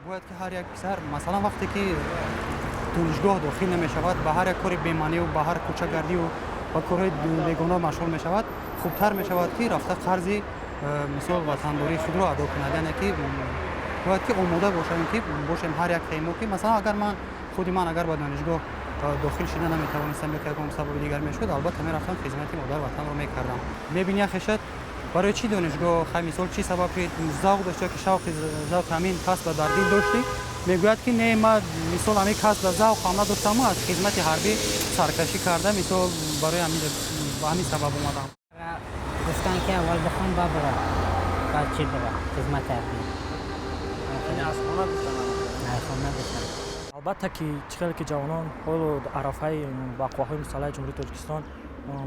Бояд ки ҳар як писар, масалан, вақте ки донишгоҳ дохил намешавад, ба ҳар як кори бемаъниву ба ҳар кӯчагардиву ба корҳои бегона машғул мешавад, хубтар мешавад, ки рафта қарзи, мисол, ватандории худро адо кунад. Яъне ки бояд ки омода бошем, ки бошем ҳар як мо, ки масалан, агар ман худи ман агар ба донишгоҳ дохил шуда наметавонистам ё ки ягон сабаби дигар мешуд, албатта мерафтам, хизмати модар ватанро мекардам. Мебини, яхешад барои чӣ донишгоҳ, хай, мисол, чӣ сабаб ки завқ дошти ё ки шавқи завқи ҳамин касба дар дил доштӣ? Мегӯяд, ки не, ман, мисол, ҳамин касба завқам надоштаму аз хизмати ҳарбӣ саркашӣ карда, мисол, барои ба ҳамин сабаб омадам. Гуфтанд, ки аввал бихон, ба бира, баъд чӣ, бира хизмати ҳарбӣ. Аз хона гуфтанд? Аз хона гуфтанд. Албатта, ки чӣ хеле ки ҷавонон ҳоло арафаи ба қувваҳои мусаллаҳи Ҷумҳурии Тоҷикистон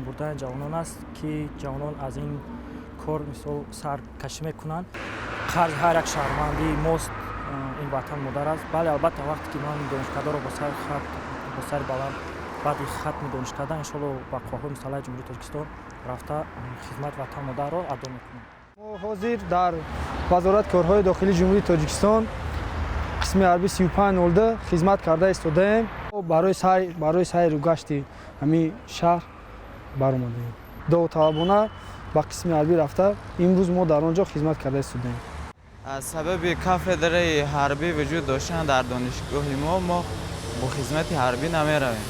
бурдани ҷавонон аст, ки ҷавонон аз ин кор, мисол, саркашӣ мекунанд. Қарзи ҳар як шаҳрвандии мост, ин ватан модар аст. Бале, албатта, вақте ки ман донишкадаро бо сари хат, бо сари баланд баъди хатми донишкада, иншоалло, ба қувваҳои мусаллаҳи Ҷумҳурии Тоҷикистон рафта, хизмат ватан модарро адо мекунам. Мо ҳозир дар Вазорати корҳои дохилии Ҷумҳурии Тоҷикистон, қисми ҳарби 3502 хизмат карда истодаем. Барои сайру гашти ҳамин шаҳр баромадаем. Довталабона ба қисми ҳарбӣ рафта, имрӯз мо дар он ҷо хизмат карда истодаем. Аз сабаби кафедраи ҳарбӣ вуҷуд доштан дар донишгоҳи мо, мо бо хизмати ҳарбӣ намеравем.